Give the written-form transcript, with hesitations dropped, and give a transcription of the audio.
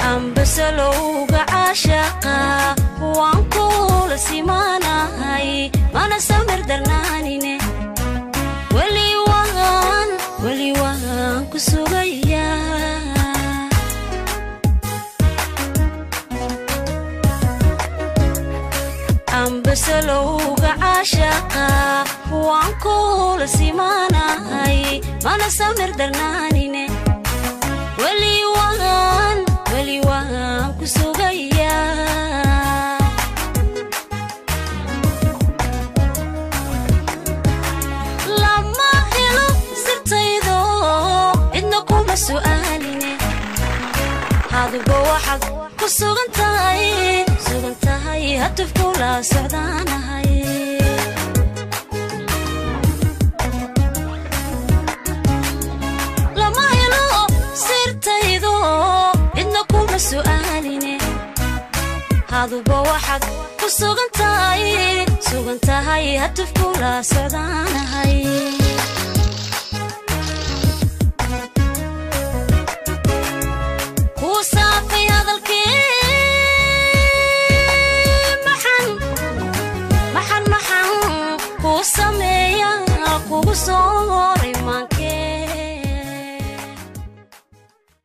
Ambasalowga caashaqa waan kula simaanahay, mana samir darnaanine, weli waan, weli waan ku sugayaa. Ambasalowga caashaqa waan kula simaanahay, mana samir darnaanine, weli waan, weli waan ku sugayaa. Lama helo sirtaydo, cidna kuma su'aaline, haduba waxaad ku sugan tahay, sugan tahay hatufkula socdaanahay. Lama helo sirtaydo, cidna kuma su'aaline, haduba waxaad ku sugan tahay, sugan tahay hatufkula socdaanahay. Kuu saafay hadalkii, maxan maxan maxan kuu sameeya kugu soo